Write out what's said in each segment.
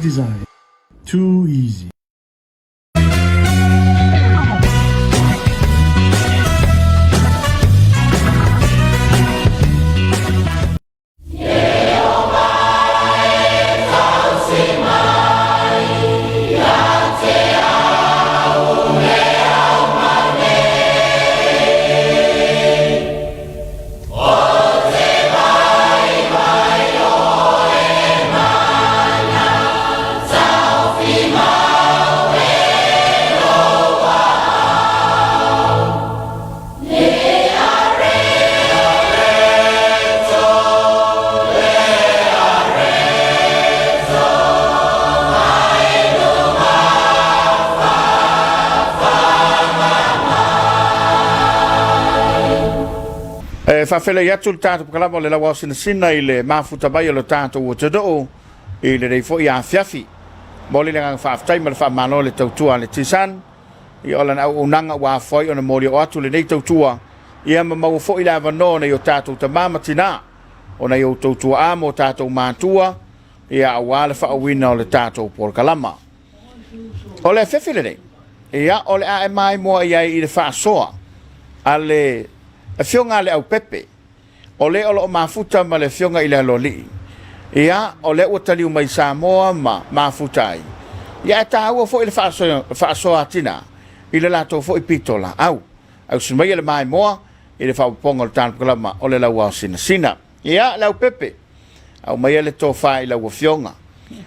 Design. Too easy. E faafeiloai atu le tatou polokalama o le Lauao Sinasina i le mafuta mai o le tatou atunuu i lenei foi afiafi. Momoli le agaga faafetai ma le faamalo i le tautua a le Tisan ia o lana auaunaga ua afua ai ona moli oo atu lenei tautua ia ma maua foi le avanoa o nai o tatou tama ma tina o nai outou tuaa ma o tatou matua ia aua le faauuina o le tatou polokalama. O le afiafi lenei, ia o le a e maimoa i ai i le faasoa a le afioga a Leaupepe, o le o lo o mafuta ma le afioga i le Aloalii. Ia, o lea ua taliu mai i Samoa ma mafuta ai. Ia, ae taua foi le faasoa a tina i le latou foi pitolaau. Ausi maia le maimoa i le faaopoopoga o le talokalama o le Lauao Sinasina. Ia, Leaupepe, aumaia le tofa i lau afioga.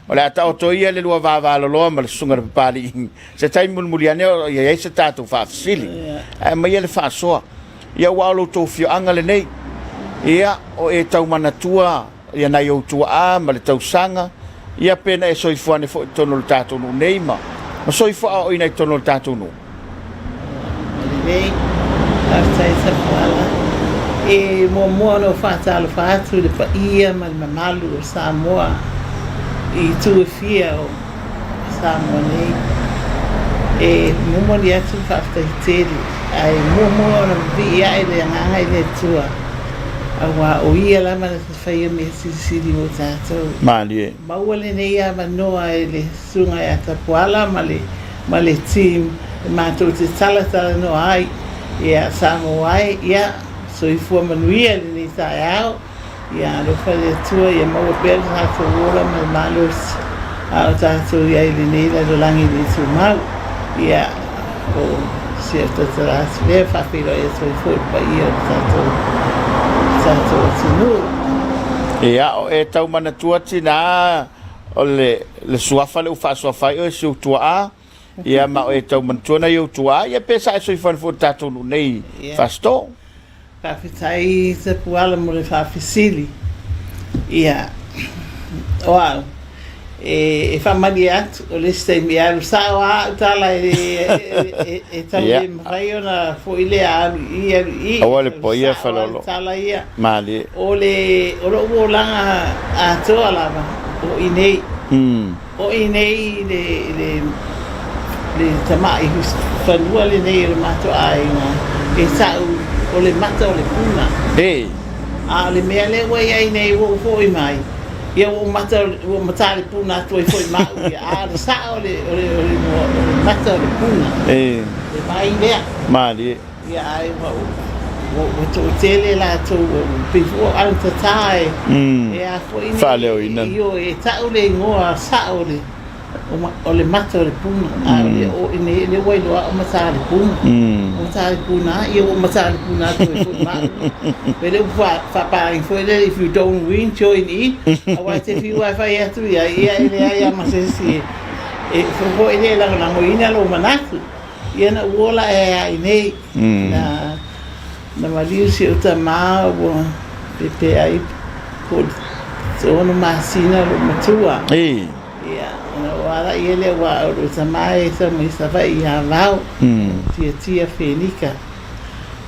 O le a taoto ia le lua vavaloloa ma le susuga i le Papalii se taimi mulimuli ane o i ai se tatou faafesili. Ae aumaia le faasoa. Ia aua o lo outou afioaga lenei. Ia, o e tau manatua ia nai ou tuaa ma le tausaga, ia pe na e soifua ane foi i totonu o le tatou nuu nei ma, ma soifua aoaoina i totonu o le tatou nuu. Lelei, faafetai Tapuala. E muamua ona ou faatalofa atu i le paia ma le mamalu o Samoa i itu e fia o Samoa nei. E momoli atu le faafetai tele, ae muamua ona vivii ae le agaga i le Atua, aua o Ia lava na te faia mea silisili mo tatou. Malie. Maua lenei avanoa e le Susuga ia Tapuala ma le ma le team e matou te talatalanoa ai ia Samoa e, ia soifua manuia i lenei taeao, ia alofa le Atua ia maua pea lo tatou ola ma le malosi a o tatou i ai i lenei lalolagi le tumau. Ia o si au tautala atu lea e faafeiloai atu ai foi i le paia o le tatou tatou atunuu. Ia o e tau manatua tinā O le, le suafa lea ua faasuafa ai oe si ou tuaa, ia ma o e tau manatua nai ou tuaa, ia pe sa e soifua ane foi i le tatou nuu nei Ia. Fasitoo. Faafetai Tapuala mo le faafesili. Ia, o au, e, e faamalie atu, o le isi taimi e alu sao lava au tala e, e, e, e tau le mafai ona foi lea alu i i, alu i i. Aua le Alu poia sao lava le Faleolo. tala ia. Malie. O le, o lo'u olaga atoa lava, o i nei. O i nei le, le, le tama'i fanua lenei o le matou aiga e ta'u o le mata o le puna. E. A o le mea lea ua i ai nei ua ou fo'i mai, ia ua ou mata, ua ou matā le puna atu ai foi ma a'u ia, a o le sa'a o le, o le, o le, o le mata o le puna. E. Le vai lea. Malie. Ia ae ua ua toatele latou ua pei foi ua anatatā e e a foi nei Faaleoina. Ioe, e ta'u le igoa sa'o o le o le mata o le puna a o le o i nei lea ua iloa o Matalepuna. O Matalepuna ia ua Matalepuna atu ai foi ma a'u ia. Le upu faapalagi foi lele, if you don't win, join in, aua e te fiu lava e fai atu i ai, ia e leai lava ma se isi e foi lea e lagolagoina lou manatu. Ia na ou ola ae a i nei, na, na maliu si ou tama ua pepe ai po o le 6 masina lou matua. Ia, ona ou ala'i ai lea aua o lou tama e sau mai Savaii i Avao, Tiatia Fenika.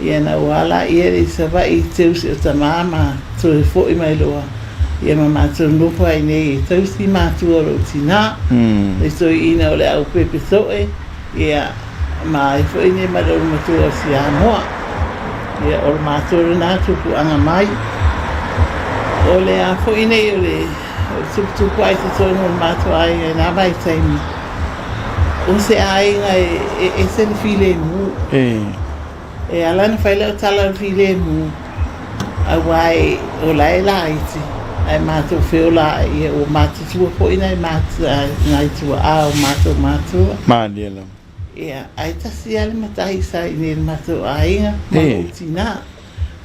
Ia na ou ala'i ai lea i Savaii teu si ou tama ma toe fo'i mai loa, ia ma matou nofo ai nei e tausi matua o lou tinā, le toeaina o le aupepe so'e. Ia, ma ai foi nei ma le olomatua o Siamoa. Ia, o le matou lena tupuaga mai. O le a foi nei o le O le tuputupu ai totonu o le matou aiga i na vaitaimi, o se aiga e ese le filemu. E ala ona fai lau tala o le filemu, aua o la e laiti, ae matou feola ai, ia ua matutua foi nai nai tuaa o matou matua. Malie lava. Ia, ae tasi lava le matai sa i inei i le matou aiga ma lou tinā.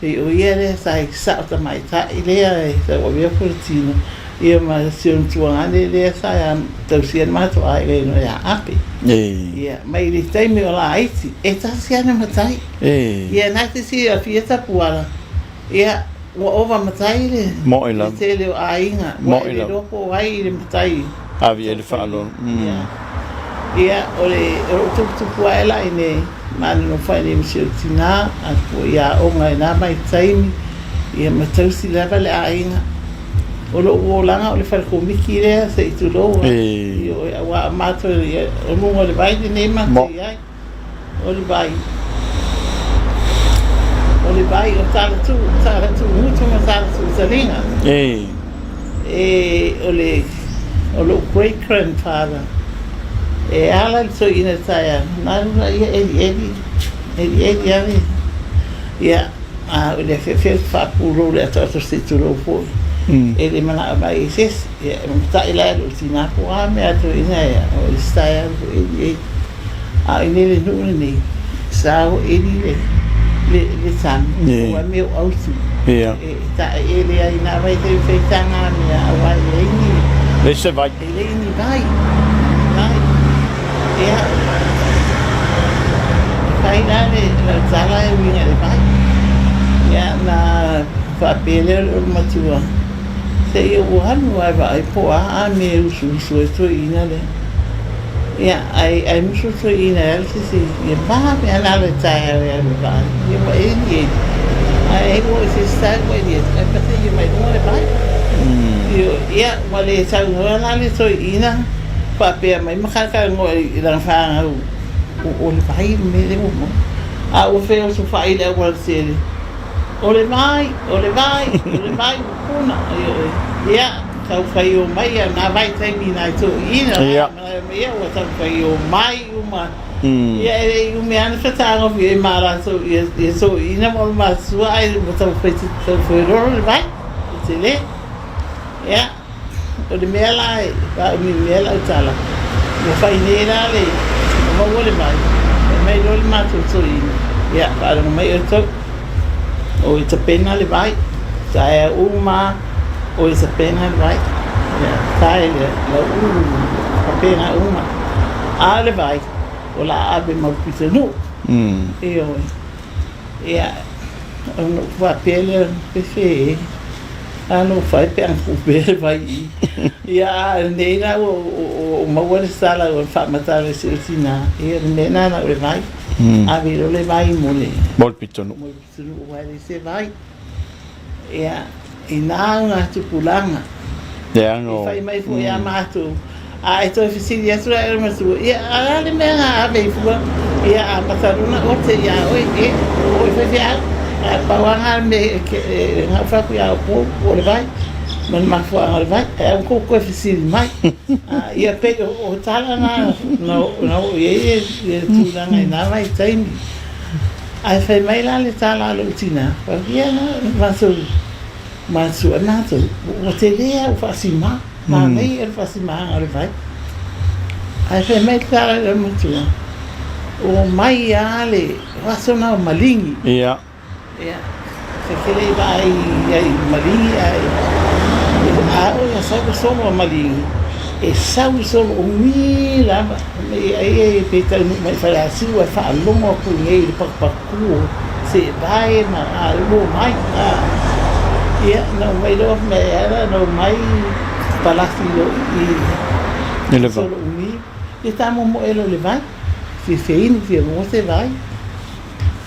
Pei o ia lea sa i sao tamaitai lea e tauavea fuatino, ia ma si ona tuagane lea sa tausia le matou aiga i ia Ape. Ia, mai le taimi o laiti, e tasi lava le matai. Ia na te silafia Tapuala, ia, ua ova matai le tele o aiga, ua e le iloa po o ai le matai. Ave i ai le faaaloalo. Ia, o le, o lou tuputupu ae la i inei, ma nonofo ai nei ma si ou tinā, alu foi i aoga i na vaitaimi, ia ma tausi lava le aiga. O lou olaga o le fale komiki lea se i tulou lava. Ioe, aua o matou, ia, o luga o le vai lenei matou i ai. O le vai. O le vai o Talatu, Talatu Gutu ma Talatu Taliga. E, o le, o lou great grandfather, e ala le toeaina i le taeao, na alu lea elieli, elieli lava le, ia, a o le afiafi ou te faapulou i le atoato se i tulou foi. E le manao mai i se isi. Ia, e matai la e lou tinā po o a mea a toeaina e o i se taeao foi elieli. A o inei le nuu lenei, sa o eli le, le, le tami, o a mea o autu. E taeele ai nā vaitaimi faitaga mea, aua e leai ni... Leai se vai. E leai ni vai. Vai. Ia, e fai la le lau tala e uiga i le vai. Ia, na faapea lea o le olomatua, Seia ua alu lava e vaai po o a a mea e usuusu ai toeaiina lea. Ia, ae, ae musu toeaiina e alu se isi, ia vave lava ona alu e taeao e alu e vaai. Ia ua eli eli. Ae ua oo i se isi taeao ua eli atu, ae pateia mai luga le vai. Ioe, ia, ua le saunoa la le toeaina faapea mai ma kakalanoa i lana fanau, o le vai le mea lea ua maua. A ua feosofai i le aualatele, O le vai, o le vai, o le vai ua puna. Ia, tau fai o mai ia nā vaitaimi nā i toeaiina la, malae mai ia ua tau fai o mai uma. Ia e le i umi ana whatagofi e mā rātou ia, ia toeaiina ma o le mātua ai ua tau fai, tau fai roro le vai, e tele. Ia, o le mea la e faaumimea lau tala, ua fai nei la le, ua maua le vai, fai mai loa le matou toeaina, ia, faalogo mai outou, o e tapena le vai, taeao uma lava, o e tapena le vai, ia, tae le lauulu, faapena uma. A o le vai, o le a ave ma le pitonuu, ioe. Ia, ona ou faapea lea, fefe e, talofa e pe ana kupe le vai i. Ia, a o lenei la ua ou maua le sala ua faamatala e si ou tinā, ia o le mea lena na o le vai. Ave loa le vai mo le... Mo le pitonuu. Mo le pitonuu aua e leai se vai. Ia, inā ona tupulaga. Leaga E fai mai foi ia matou, a e toe fesili atu la e le matua, ia, a o le a le mea na ave ai fua? Ia, amata loa ona ote iā oe, e, o oe faifeau, ae pau lava lena mea e gau atu ia outou, o le vai, ma le mafuaaga o le vai, ae aua tou te toe fesili mai. Ia pei o tala na na oo i ai le tulaga i na vaitaimi. Ae fai mai la le tala a lou tinā, ia, matou Matua matou, ua tele au faasimā, manaia le faasimāga o le vai. Ae fai mai le tala i lona matua, ua omai lava le aso lena o Maligi. Ia. Ia, ta te le i vaai ai i Maligi ae a oo ina sau le solo a Maligi, e sau le solo umi lava, ai e pe taunuu mai i Faleasiu ae faalogo atu i inei i le patupatu o seevae ma lua mai. Ia, na omai loa mea e ala na omai palasi loa i i le vai. Solo umi, ia tamomoe loa i le vai, fia inu fia maua se vai.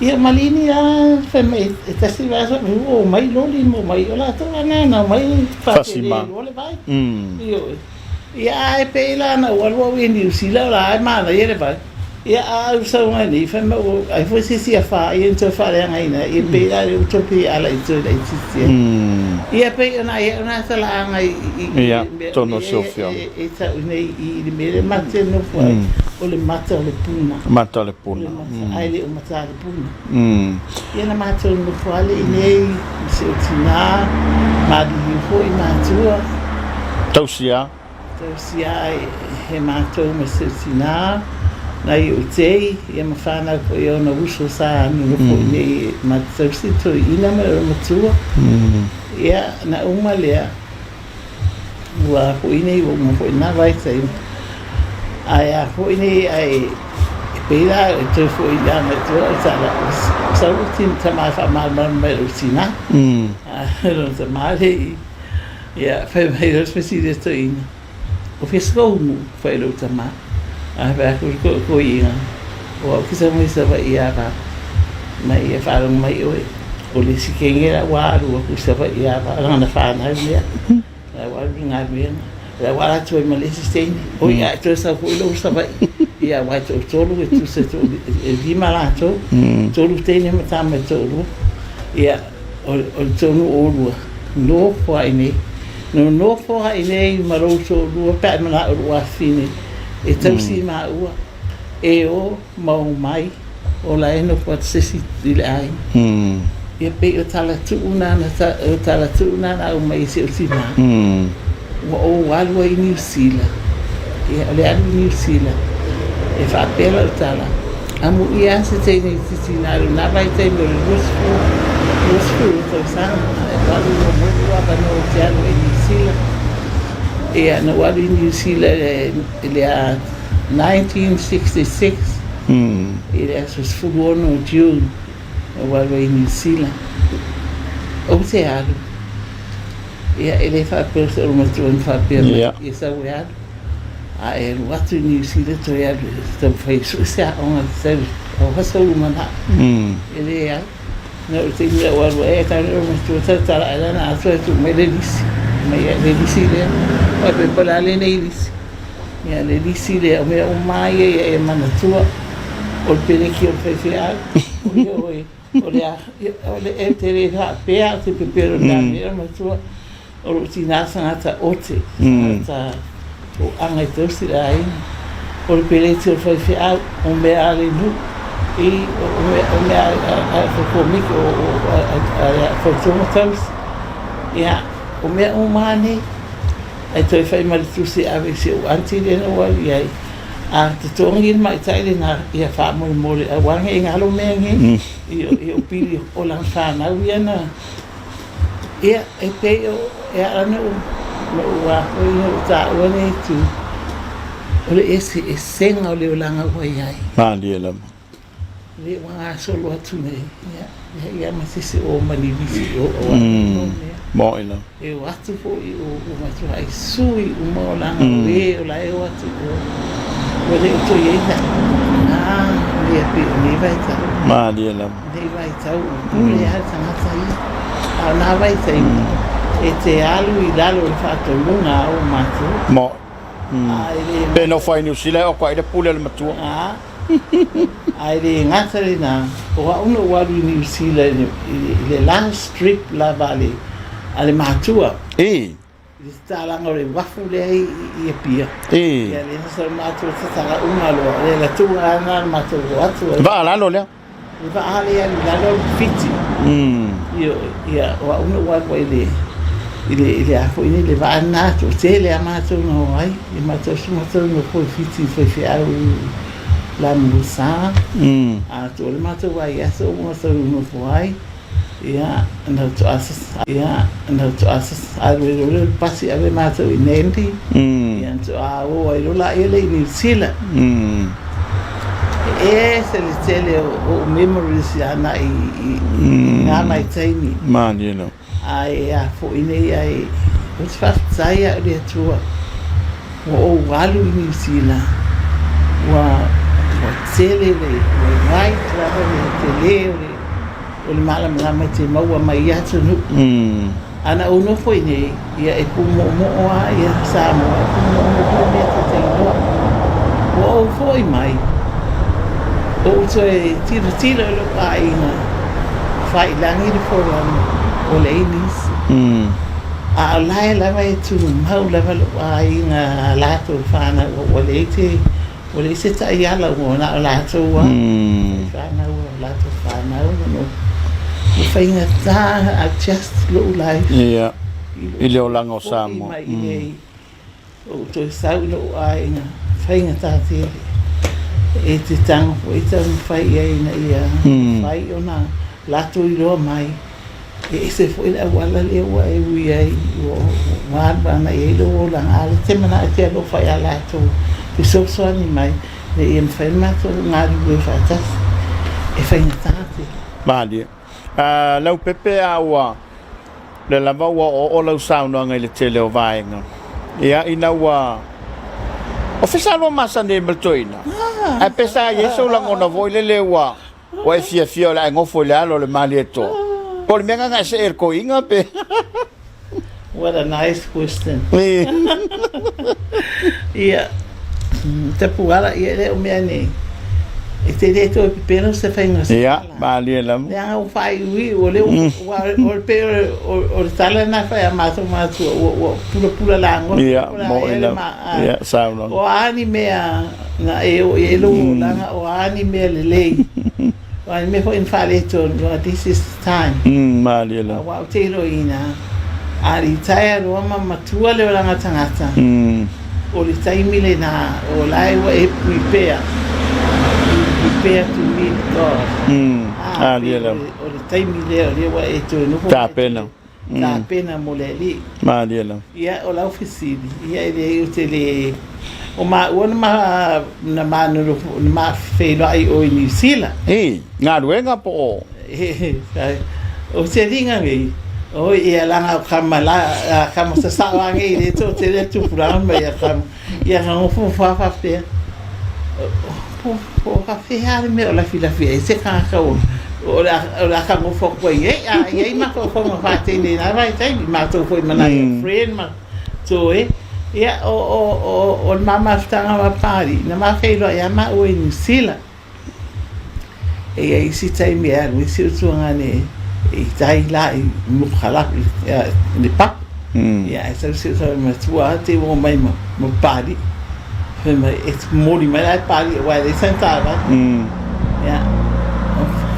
Ia malini lava fai mai e tasi le vaiaso ua omai loli ma omai, o latou lava na na omai faatele loa le vai. Ioe. Ia ae pei la na ou alu au i Niu Sila o la e manaia le vai. Ia, a au sau mai nei, fai mai ua ai foi se isi afa ia na toe faaleagaina ai, ia pei la le uto pei e ala i toe laitiiti ai. Ia pei ona ai au na talaaga i i i Ia, le mea tonu o o si ia Afioga. e e tau nei i le mea lea matou te nofo ai, o le mata o le puna. Mata o le O le puna. mata, ae le o mata le puna. Ia na matou nofo lava i inei ma si ou tinā, maliliu foi matua. Tausia. Tausia ai e matou ma si ou tinā, nai ou tei, ia ma whanau foi e ona uso sa nonofo i nei e ma te tausi toeaina ma le matua. Ia, na uma lea, ua foi nei, ua uma foi na vaitaimi. Ae a foi nei, ae e pei la e toe foi i lana i tua o tala, sau lou tama e faamalamalama mai i lou tinā. A lona tama lea i Ia, fai mai loa le fesili a le toeaina, O fea se kou nu? Fai i lou tama. A fai atu le toeaina, O au ke sau mai Savaii ia Papa. Mai ia faalogo mai oe, o le isi teine la ua alu atu i Savaii ia Papa, lana fanau lea, la ua alu i le galuega, la ua ala atu ai ma le isi teine. Oi, a e toe sau foi lou Savaii, ia aua e toatolu e tusa e lima latou, tolu teine ma tama e toalua. Ia, o le tonu o oulua, nofo lava i inei. Nonofo lava i inei ma lou toalua pe a e manao i lou afafine e tausi i maua, e o ma o mai, o la e nofo atu se isi i le aiga. Ia pei o tala tuu na o tala tuu na na aumai e si ou tinā, ua ou alu ai i Niu Sila. Ia, o le alu i Niu Sila, e faapea lau tala, Amuia se teine itiiti na lona vaitaimi o le 20, 22 tausaga, e alu muamua lou avanoa ou te alu ai i Niu Sila. Ia, na ou alu i Niu Sila i le 1966, i le aso 16 o June, na ou alu ai i Niu Sila. Ou te alu, ia, e le faapea o se olomatua na faapea mai, ia sau e alu. A e alu atu i Niu Sila toe alu e taumafai e sue se aoga e tatau o aso lumanai. E leai. Na o le taimi lea ua alu ai, ae tau nei o matua talatala ae lana atoa e tuu mai le lisi. Mai ai le lisi lea. Ua faapea po o le a lenei lisi. Ia le lisi lea, o mea uma lava ia ia e manatua. O le peleki o le faifeau. O ia oe, o le a, o le e te le faapea o te pepelo i le mea matua. O lou tinā tagata ote, tagata o aga i tausi le aiga. O le peleti o le faifeau, o mea a le nuu, i, o mea, o mea a le komiti, o, o, a le fautua ma tausi. Ia, o mea uma lava nei, ae toe fai ma le tusi e ave i si ou aunty lea na ou alu i ai, a totogi le ma'itai lena, ia faamolemole aua ne i galo mea nei, i ou pili o lana fanau ia na Ia, e pei o, e ala ona ou, ona ou a foi, ona ou taua lenei itu, o le eseesega o le olaga ua i ai. Malie lava. Le ua gasolo atu nei, ia, leai lava ma se isi o malilifi i o, aua o mea. Mo'i lava. E o atu foi o, ua matuai sui uma olaga o e o la e o atu i o. Ua le o toe i ai na, na mea pei o nei vaitau. Malie lava. Nei vaitau ua pule lava le tagata ia. A o nā vaitaimi, e te alu i lalo o le faatonuga a ou matua. Mo. A e le Pe nofo ai Niu Sila e oko ai le pule a le matua. A, a e le gata lenā, o au na ou alu i Niu Sila i le last trip lava a le, a le matua. I. I le tatalaga o le uafu lea i Apia. I. Ia lea na sau le matou tatala uma loa, le alu atu lava lena le matou o atu ai. Vaa lalo lea. Le vaa lea e alu i lalo o le Fiti. Ia, o au na ou alu ai i le, i le, i le a foi nei, le vaa lena, toatele lava matou na o ai. Ia matou si matou nofo i Fiti i faifeau la Musa. Atoa le matou vaiaso ua matou nonofo ai. Ia, na faatoa ia, na faatoa alu ai loa lea o le pasi ave matou i Nandi. Ia, na faatoa o ai loa laia lea i Niu Sila. E ese le tele o ou memories agai i na vaitaimi. Malie lava. Ae a foi nei ae ou te faafetai au i le Atua ua ou alu i Niu Sila, ua ua tele le ua wide lava le tele o le o le malamalama e te maua mai ia atunuu. A na ou nofo i inei, ia e pūmoomoo lava ia Samoa, e pūmoomoo foi mea ta te iloa. Ua ou foi mai, Ou toe tilotilo i lou aiga, faiilagi le folauga, ua leai nisi. A o la e lava e tumau lava lou aiga a latou fanau, ua leai se, ua leai se taiala ua na o latou lava, fanau o latou fanau, ua faigata adjust lou life. Ia, i le olaga o Samoa. Foi mai i inei. Ua ou toe sau i lou aiga faigata tele e te tago foi taumafai i ai ina ia mafai ona latou iloa mai e ese foi le auala lea ua e ui ai, ua alu agai ai lou olaga. A o lea e te manao e te alofa ia latou fesoasoani mai ina ia mafai ona matou galulue faatasi e faigata tele. Malie. Leaupepe, a ua lea lava ua oooo lau saunoaga i le tele o vaega. Ia, ina ua o fea sa lua masani ai ma le toeaina? Ae pe sa i ai sou lagona foi lele ua ua e fiafia o le a e nofo i le alo o le Malietoa? Po o le mea na e see i le toeaina pe? What a nice question. Ia, Tapuala, ia e le o mea nei. E te le toe pepelo se faiga o se Ia, tala. malie lava. Leaga ua faaiuiu, o lea ua, o le pei o le tala lena e fai a matou matua, ua, ua pulapula lagoa, Ia, pulapula mo'i ea le lava. ma, a, Ia, saunoaga. o a ni mea na e oo i ai lou olaga, o a ni mea lelei, o a ni mea foi na faaletonu, well, this is the time. Malie lava. Aua ou te iloina, a litaea loa ma matua le olaga tagata, o le taimi lena o la e ua e prepare, you prepare to meet God. A, pei o le taimi lea o lea ua e toe nofo ma e toe tapena mo le Alii. Malie lava. Ia, o lau fesili, ia e leai ou te le, o maua na ma, na ma nonofo, na ma feiloai i o i Niu Sila. I, galuega po o? O te ringa nei, oi ia langa o kama la, a kama sasao a nei le to te le tupuranga mai a kama, ia ka ngofo whawha pea. Po, po ka whea le mea o lafi lafi ai se kangaka o, o le o le aka ngofo aku ai ei, a i ai matou fonga whātene nā vai taimi, mātou foi mana ia friend ma toe, ia o, o, o, o le mamafutanga ma Pāri, na ma wheiloa ia maua i New Zealand. E i ai isi taimi e alu ai si ou tuagane i tai la i Mukhala i le papu. Ia ae sau si ou tama matua a te ua mai ma ma Pali. Fai mai e momoli mai la e Pali aua e leai sana taavale. Ia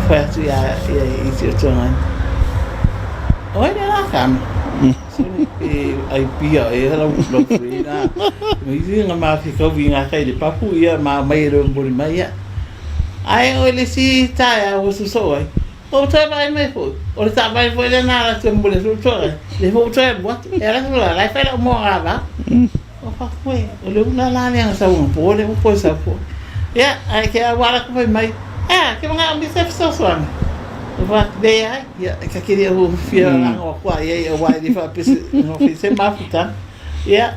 fai atu ia ia i si ou tuagane. O ai lea la kama? Sole pe ai pia e lau lau friend a. Mai isi nga ma fekau i nga kai le papu ia ma mai e le momoli mai ia. Ae o le isi taeao ua sosoo ai, ua ou toe vaai mai foi, o le taavale foi lea na ala atu e momoli atu lou toalai, lea foi ua toe alu atu, e ala atu la, la e fai lau moagavao. Ua faapea, Ue, o le ula la lea na sau anapo, lea ua toe sau foi. Ia, ae ke au ala ku fai mai, Ea, ke manaʻo se fesoasoani. Ua fai, Leai, ia, e ka kele o fia lago aku a ia i aua e le faapea se, no se mafutaga. Ia,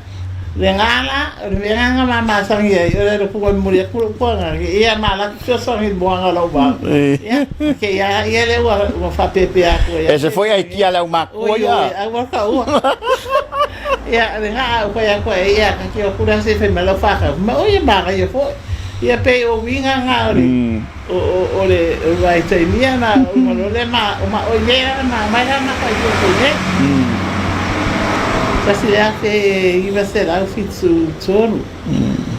le gā la, o le mea lena na ma masani ai, o le alu atu e momoli atu lou toagaga, ia ma alu atu fesoasoani i le moaga o lau vao. Ia, ke ia, ia lea ua, ua faapeapea atu ai. Ese foi aikia a le aumakua ia. Oi, oi, aua ka ua. Ia, le gā a fai atu ai, ia, ka kio atu la se fai mai lau whākau. Ma oi e māngai foi. Ia, pei o uiga ngā o le, o, o, o le, o le vaitaimi ia na o ma le ma o ma oi nei la ma mai la ma kai ko nei. Tasi le 1973.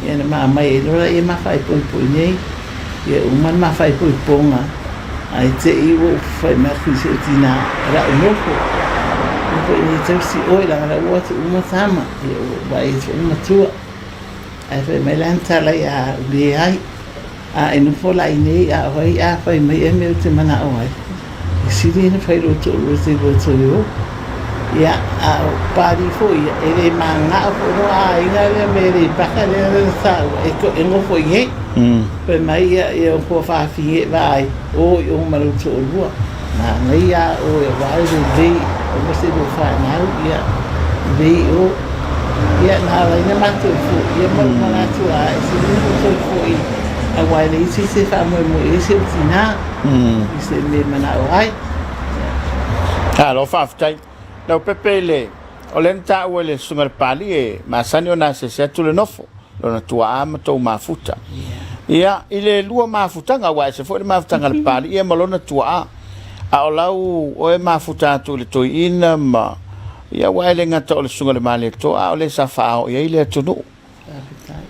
Ia na ma mai e lola ia ma whai poi poi nei. Ia uma ma whai poi ponga. Ai te i wo whai ma kui se tina ra o nofo. Nofo i nei tausi oi la la ua te uma tama. Ia o vai e uma tua. Ae fai mai la na tala ia au, Leai, a e nofo la inei a o ai a fai mai e mea ou te manao ai, e sili ona fai lou toalua te lua toe o. Ia, a o Pali foi ia, e le manao foi lou aiga lea me le paka lea na taua e, e nofo inei. Fai mai ia, ia o kua whawhinge vaai, o i o ma lou toalua. Manaia a oe aua e lelei aua se lua fanau ia lelei o ia na ala ai na matou foi ia ma lou manatu a e sili ona ou toe foi aua e leai se isi e faamoemoe ai si ou tina i se mea e manao ai. Malo faafetai. Leaupepe i le, o lea na taua i le Susuga i le Papalii e masani ona asiasi atu le nofo, lona tuaa ma tou mafuta. Ia, i le lua mafutaga, aua e ese foi le mafutaga a le Papalii ia ma lona tuaa, a o lau oe mafuta atu i le toeaina ma, ia aua e le gata o le Susuga i le Malietoa, a o le sa faaao i ai le atunuu. Faafetai.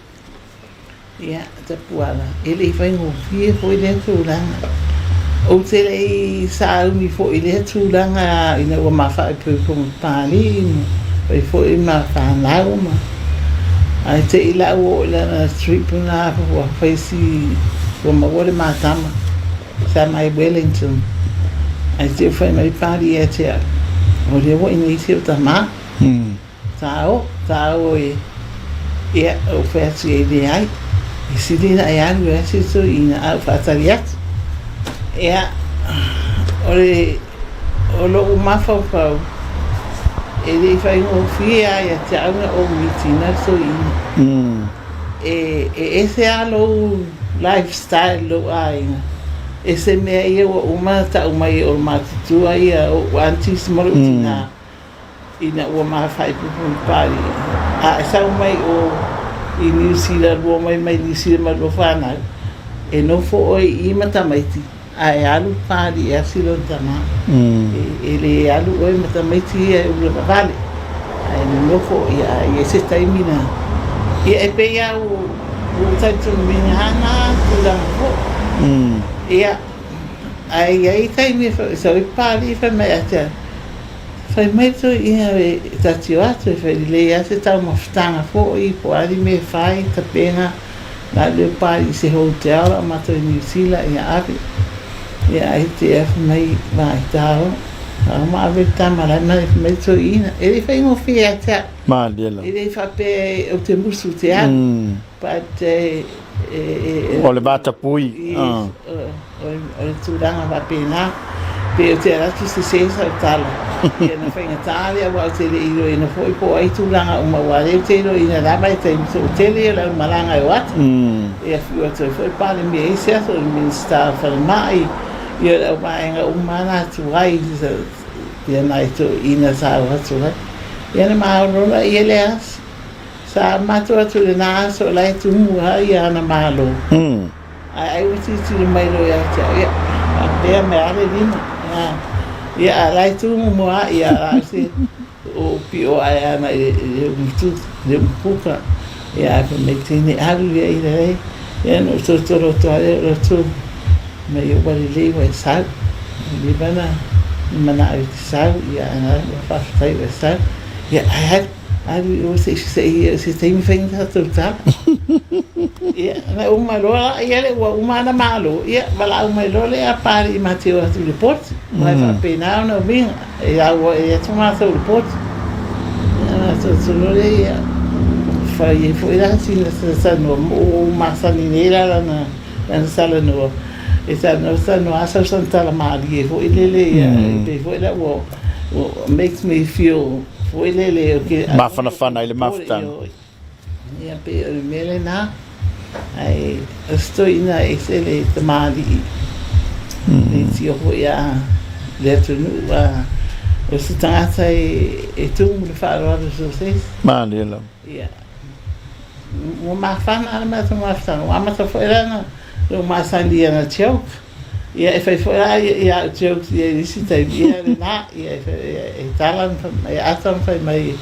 Ia, Tapuala, e le i faigofie foi lea tulaga. Ou te le i sauni foi i lea tulaga ina ua ma faaipoipo ma Papalii ma fai foi ma fanau ma ae te i la ua oo i lana trip lena ua fai si ua maua le matama sa mai Wellington ae te i ua fai mai Papalii ia te au, o lea ua i inei si ou tama. Tao, tao e, ia, ou fai atu i ai, leai, e sili ona e alu e asi le toeaina ae ou faatali atu. Ia, o le, o lou mafaufau, e le i faigofie lava ia te au ona ou mitina le toeaina. E, e ese lava lou lifestyle i lou aiga, ese mea ia ua uma ona tau mai e o matutua ia ou aunties ma lou tina. Ina ua mafaaipuipu ma Papalii, a e sau mai o i Niu Sila, lua mai mai Niu Sila ma lua fanau, e nofo oe i i ma tamaiti, a e alu Papalii e asi lona tama. E, e le alu oe ma tamaiti ia e ulavavale, a e nonofo, ia, a i ai se taimi na, ia e pei lava ua, ua ou talitonuina lava na tulaga foi. Ia, ae i ai taimi e sau ai Papalii fai mai ia te au, Fai mai toeaiina e tatio atu e fai lelei lava se taumafataga foi po o a ni mea e fai, tapena la leo pa i se hotel a matou i Niu Sila ia ave. Ia ae te ea fai mai vaai tao, ao ma ave le tama la e mai fai mai toeaiina. E le i faigofie ia te au. Malie lava. E le i faapea ou te musu te alu. But e, e, e, O le vatapuī. Yes, o le tulaga faapena. Pe ou te alu atu sese sau tala, ia na faigata lea aua ou te le i iloaina foi po o ai tulaga uma aua o lea ou te iloaina lava e taimi toatele o le aumalaga e o atu. E afio atu ai foi le Palemia i isi aso, o le Minisita o Falemai, ia o le auvaega uma lava na atu ai ia nai toeaiina sa o atu ai. Ia na maolo loa ia le aso. Sa matou atu i lena aso o la e tumu lava ia ana malo. Ae ai ua tilotilo mai loa ia te au, ia, faapea mai lava le lima. Ia, a o la e tumu mua lava, ia, a o se o pio ae ana i le umutu, le umupuka. Ia, ae fai mai teine, alu ia i lale. Ia, na ou tolotolo atu lava lea o le atu, mai ua lelei ua e sau. Ua leva ona manao e te sau, ia, ae ua faafetai ua e sau. Ia, ae alu. Alu i o se i se taimi fai ni tatou tala. Ia, na uma loa la, ia le ua uma ana malo, ia, valaau mai loa lea a Papalii ma te o atu i le poti. Aua e faapena ona uiga, e au e atu matou i le poti. Ia, ona matou loa lea, ia, fai ai foi la sina talanoa, ua ou masani nei la lana, lana talanoa. E talanoa talanoa lava sau sana tala malie foi lele, ia, e pei foi la ua, ua makes me feel Foi lele o ke Mafanafana i le mafutaga. Ia pei o le mea lena. Ae o se toeaina e ese le tamalii. Le tio foi a le atunuu a o se tagata e tumu le faaaloalo i so se isi. Malie lava. Ia. Ua mafana le matou mafutaga. Ua amata foi la ona ou masani i ana joke. Ia e fai foi la ia au jokes ia i isi taimi, ia lena, ia e tala ma fai mai, ata ma fai mai,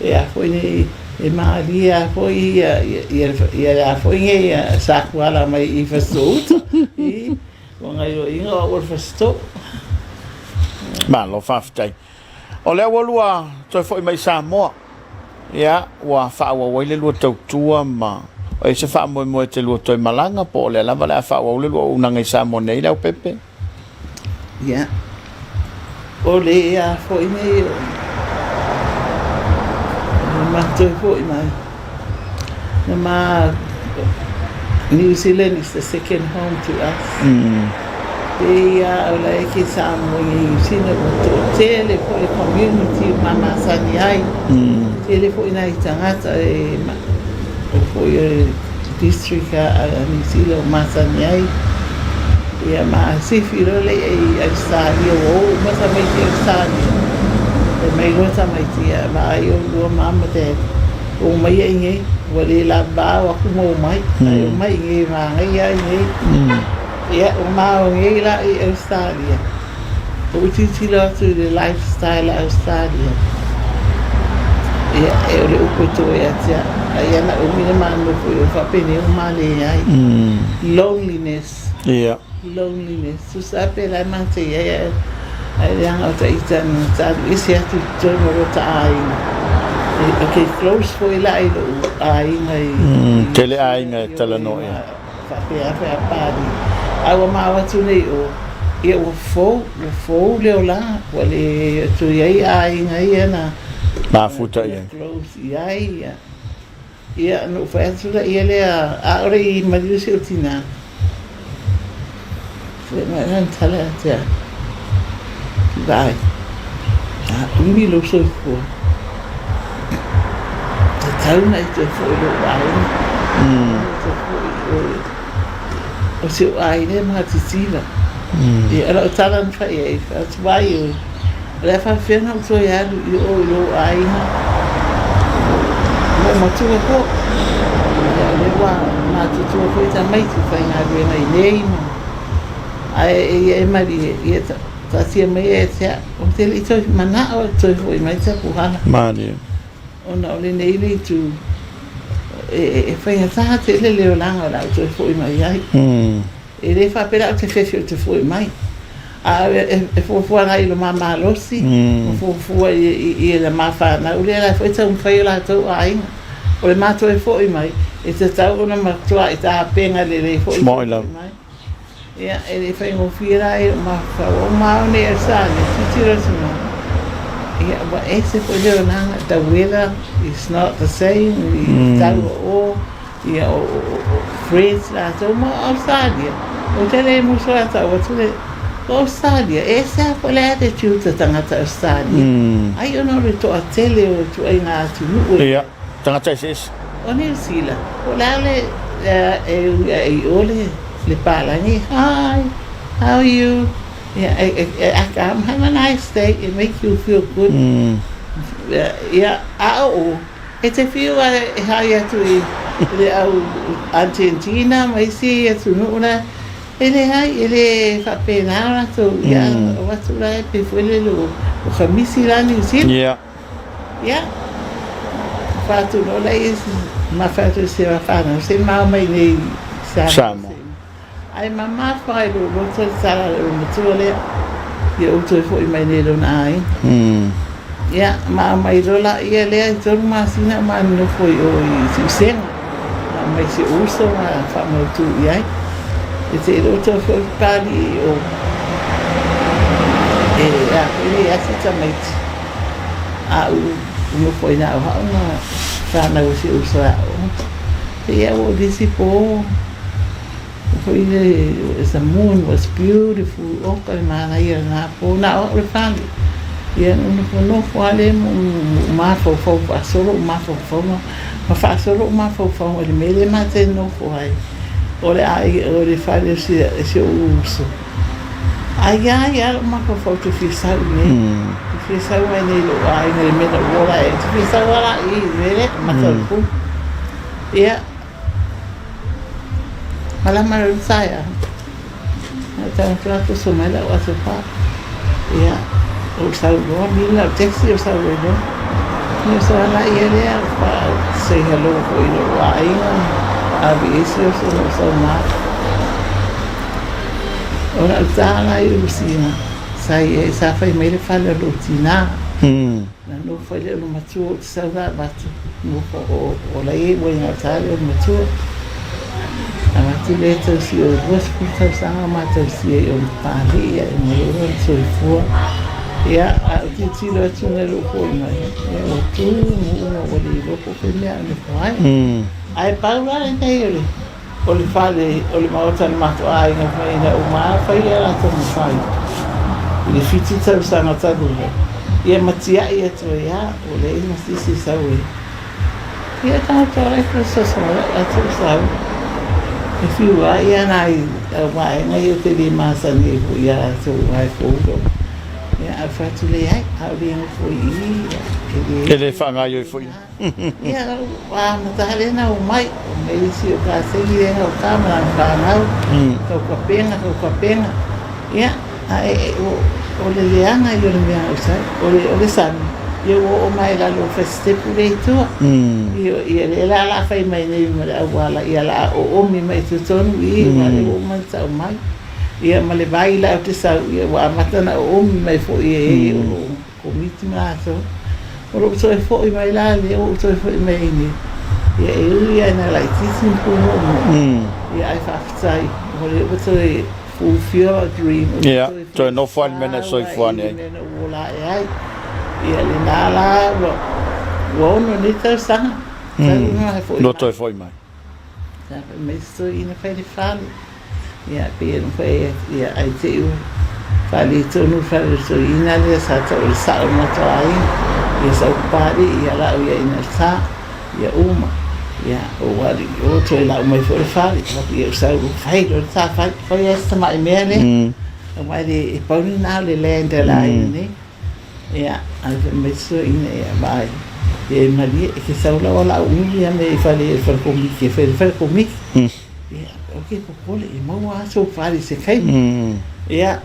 e a foi nei, e malie a foi ia, ia, ia a foi nei ia Sakuala mai i Fasitoo-uta, i, ua gaioiga o au o le Fasitoo. Malo faafetai. O lea ua lua toe foi mai i Samoa, ia, ua faaauau ai le lua tautua ma o i ai se faamoemoe e te lua toe malaga po o lea lava o le a faaauau le lua auaunaga i Samoa nei Leaupepe? Ia, o le a foi nei o le matou foi mai, na ma New Zealand is the second home to us. Pei a o la e ke Samoa i Niu Sila ua toatele foi le community ma masani ai. Tele foi nai tagata e o foi o le district a Niu Sila o masani ai. Ia ma sifi loa le i Ausetalia ua o uma tamaiti i Ausetalia. Fai mai loa tamaiti ia vaai oulua mama ma dad o mai ia i nei. Ua le lavavao aku ma omai, ae omai i inei e manaia ai nei. Ia, ua mao nei la i Ausetalia, ua ou tilotilo atu i le lifestyle a Ausetalia, ia, e o le upu e to ia te au, ai ana umi le ma nofo i o faapenei ua ma leai. Loneliness. Loneliness. Tusa pe la e mate i ai ae ae leaga o ita na ta alu ese atu i totonu o lota aiga. E okay close foi la i lou aiga i Mm, tele aiga e talanoa i ai. Faapea foi a Pali. A ua mao atu nei o, ia ua fou, ua fou le olaga, ua le toe i ai aiga ia na mafuta i ai. Close i ai, ia. Ia, ona ou fai atu laia lea, ʻaʻole i maliu si ou tinā. Fai mai lana tala ia te au, Vaai, a umi lou soifua, tatau ona e toe foi i lou aiga. E toe foi i oe. O si ou aiga e matitiva. Ia, o lau tala na fai ai, fai atu, Vaai oe, O le a faapefea ona ou toe alu i o i lou aiga ma ou matua foi. Ia, o lea ua matutua foi tamaiti faigaluega i nei ma ae ia e malie, ia taatia mai ia te au. Ou te le i toe manao e toe foi mai Tapuhala. Malie. Ona o lenei le itu e faigata tele le olaga o le a ou toe foi mai ai. E le faapea la ou te fefe ou te foi mai, a e fuafua la i lo ma malosi, ma fuafua i la ma fanau lea la foi e taumafai o latou aiga. O le matou e foi mai, e tatau ona matuai tapena lelei foi le foi mai. Ia, e le faigofie la i lou mafaufau, o ma ao nei a sa le tilotilo atu ma, ia, ua ese foi le olaga, the weather is not the same, i tau o o, Ia, o Fred latou ma o Australia. Ou te le musu a tau atu le o Australia, e ese lava foi le attitude a tagata Australia. Ai ona o le toatele o ituaiga atunuu e. Ia, tagata eseese. O Niu Sila, po o le a le e ui ae i o le le palagi, hi, how are you? Ia, e e aka, have a nice day, it make you feel good. Ia, a o E te whiu a e haere atu i le au Argentina ma isi atunuu la, e leai, e le faapena latou, ia o atu la e pei foi lele ua kamisi la Niu Sila. Ia. Ia. Fa'atu loa lea ma fai atu i se whanau, se mao mai nei Samoa. Ae mamafa i lou loto le tala a le olomatua lea, ia ou toe foi mai nei i lona aiga. Ia, ma aumai loa laia lea i tolu masina o ma nonofo i o i Siusega, ma aumai si ou uso ma faamautu i ai. E te iloa toe foi Papalii i o, e a foi nei ati tamaiti a ou nofo ai na o hao ma whanau o si ou uso e aoga. Ia ua ou lisi po. Foi le the moon was beautiful oka le manaia o lena po na o au le fale ia na ou nofonofo lava lea ma ou mafaufau faasolo ou mafaufauga ma faasolo ou mafaufauga i le mea lea ma te nofo ai o le aiga o le fale o si si ou uso ae ia ia lou mafaufau ou te fia sau i inei ou te fia sau mai nei i lou aiga i le mea na ou ola ai ou te fia sau lava la i i le mea lea mata o le pulu ia. Malama le taeao, na ou tago atu la toso mai lau aso pa. Ia, ou sau loa, mili lau taxi ou sau ai loa. Ia sau ala ia lea, pa say hello foi i lou aiga, ave i ai si oso na ou sau mai. O lau ta la i Lusina, sa i ai, sa fai mai le fale o lou tinā. Na nofo ai le olomatua ou te sau la avatu, nofo o, o la e ua i gauta le olomatua. Avatu lea tausi o 20 tausaga o ma tausia i ona Papalii ae uma loa lona soifua. Ia, a ou tilotilo atu na lou foi mai, ia ua tu ma uma ua le iloa po o fea mea a nofo ai. Ae pau la lenei o le O le fale, o le maota o le matou aiga fai ina uma lava fai a latou mafai i le 7 tausaga talu ai, ia ma tiai atu ai lava, ua leai ma se isi e sau e. Ia tagata o e fesoasoani mai latou sau e fiu lava ia nai au vaega ia ou te le masani ai foi ia latou ae fou lou. Ia, ae ou fai atu, Leai, a ou le nofo i i, ia, e le... E le faagaoioi foi. Ia, ua amata lava lea ona omai, omai le isi o Kasegi lea e gauta ma lana fanau, tau kapena, tau kapena. Ia, ae o le leaga ia o le mea na ou sau, o le sami, ia ua oo mai i lalo o fasitepu lea i tua. Ia, lea la o le a fai mai nei ma le auala, ia o le a oomi mai i totonu i i, aua o lea ua uma ona tau mai. Ia ma le vai la ou te sau, ia ua amata ona oomi mai foi e e o lo o Komiti ma latou. O lou toe foi mai la lea ua ou toe foi mai ai nei, ia e ui lava ina laitiiti ma pūmoomoo, ia ae faafetai o lea ua toe fulfill our dream, ua Ia, toe toe nofo lava i le mea na e faifau soifua lava i ane le ai. mea na ou ola ae ai. Ia lena la ua 6 nei tausaga talu ona foi Ua mai. toe foi mai. Sa fai mai se toeaina fai le fale. Ia, pei ona fai atu, ia, ae te i ua faaletonu le fale o le toeaina lea sa tau o le sao o le matou aiga. Ia sa ou papalii, ia lau ia ina ta, ia uma. Ia, ou alu i o, toe lau mai foi le fale. Ou fai atu, ia ou sau loa, fai loa le ta fale, fai lava si tamai mea lea. Aua e le, e pau lena o le land a le aiga nei. Ia, ae fai mai se toeaina, ia, vaai, ia e malie, e te sau la ua lau ulu ia mea i fale, i le fale komiti, e fai i le fale komiti. Ia, aua te popole, e maua lava sou fale i se taimi. Ia,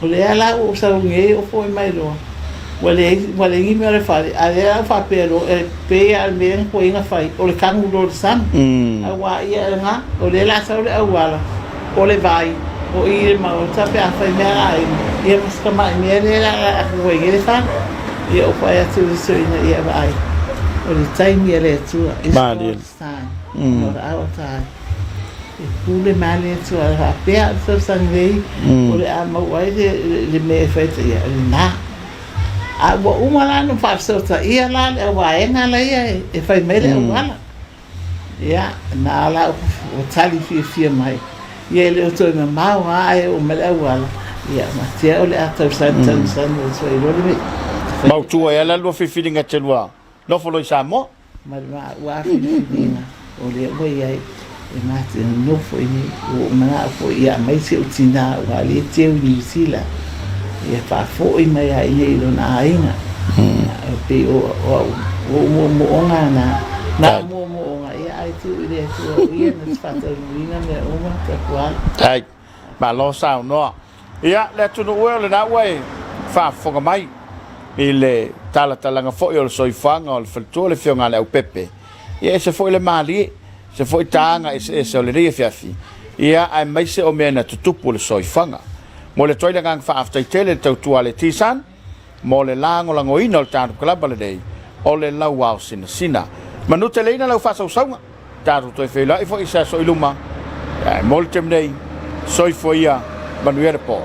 o lea la ua ou sau nei ou foi mai loa, ua leai, ua leai ni mea o le fale, a o lea la ua faapea loa, e pei lava o le mea na tuai ona fai, o le tanu loa o le sami. Aua ia lena, o lea o le a sau le auala, o le vai, o i le maota pe a fai mea a aiga, ia ma si tamai mea lea la a atu ai nei le fale. Ia ou fai atu i le toeaina, ia vaai, o le taimi a le Atua, it's God's time, not our time. E pule mai le Atua, e faapea le tausaga nei, o le a maua ai le mea e fai atu, ia o lena. A ua uma la ona faafesootaia la le auvaega laia e fai mai le auala. Ia, na la ua tali fiafia mai, ia e le o toe mamao lava ae oo mai le auala, ia matea o le a tau sani sani sani atu ai loa le mea. Mautu ai lava la lua filifiliga e te lua nofo loa i Samoa. Ma le maua filifiliga o lea ua i ai e matou nonofo i inei, ua ou manao foi ia aumai si ou tina aua o lea e teu i Niu Sila, ia faafoi mai lava i inei i lona aiga. Ia, e pei o au o ou moomooga na, na o moomooga, ia ae tuu i le Atua o ia na te faataunuuina mea uma, tapuala. Ai, malo saunoa. Ia, le atunuu e o lena ua e faafofoga mai i le talatalaga foi o le soifuaga o le faletua o le Afioga a Leaupepe. Ia, ese foi le malie, ese foi taga eseese o lenei afiafi, ia, aemaise o mea na tutupu o le soifuaga. Momoli atu ai le agaga faafetai tele i le tautua a le T-Sun mo le lagolagoina o le tatou kalaba lenei o le Lauao Sinasina. Manuteleina lau faasausauga, tatou toe feiloai foi i se aso i luma, ae mo le taimi nei, soifua ia, manuia le po.